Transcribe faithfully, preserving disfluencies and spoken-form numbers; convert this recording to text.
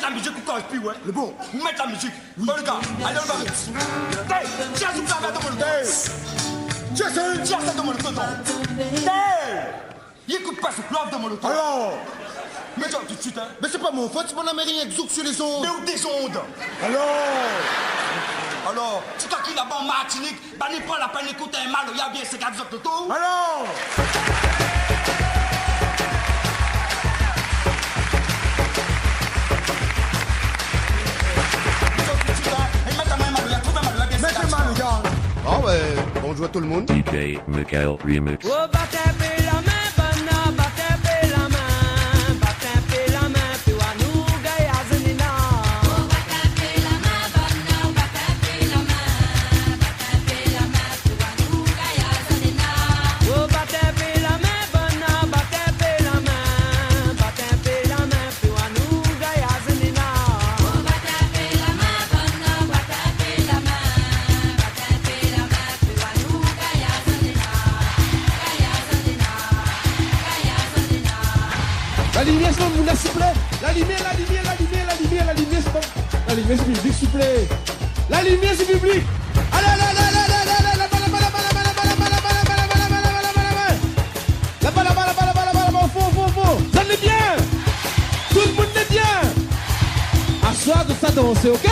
La mizik ou koz pi, ouais. Lé bon. Mèt la mizik. Oui. Bon, lé gars, alé, on va. Hey, tiens, ou fé dan mon loto. Hey. Tiens, sa, tiens, sa dan mon loto. Hey. Li ékout pa sou klov dan mon loto. Alor. Mé sa, tout suit, hein. Mé sé pa mon fot, si mon amériyen ki zouk sur les ondes. Mé ou dézond. Alor. Alor, ti kaki laba an Martinique, bann i pran la pèn ékout in maloya bien sé gard zot loto. Alor. Mé sa, tout suit, hein. É mèt amoin in maloya, trouv in maloya bien sé gard zot loto. Mèt in maloya. Ah ouais, bonjour tout le monde. D J Michael Remix. Oh, bat in pé la min, banna, bat in pé la min, bat in pé la min, pou anou gay a Zenina. Oh, bat in pé la min, banna, bat in pé la min, bat in pé la min, pou anou gay a Zenina. Oh, bat in pé la min, banna, bat in pé la min, bat in pé la min, pou anou gay a Zenina. Oh, bat in pé la min, banna, bat in pé la min, bat in pé la min, pou anou gay a Zenina, gay a Zenina, gay a Zenina. La limièr, sé bon, moun la, siouplé. La limièr, la limièr, la limièr, la limièr, la limièr, sé bon. La limièr, sé piblik, siouplé. La limièr, sé piblik. Alé, alé, alé, alé, alé, alé, laba, laba, laba, laba, laba, laba, laba, laba, laba, laba, laba, laba, laba, laba, laba, laba, laba, o fon, o fon, o fon. Zot lé bien? Tout le moun lé bien? Aswar, tout sa dansé, OK?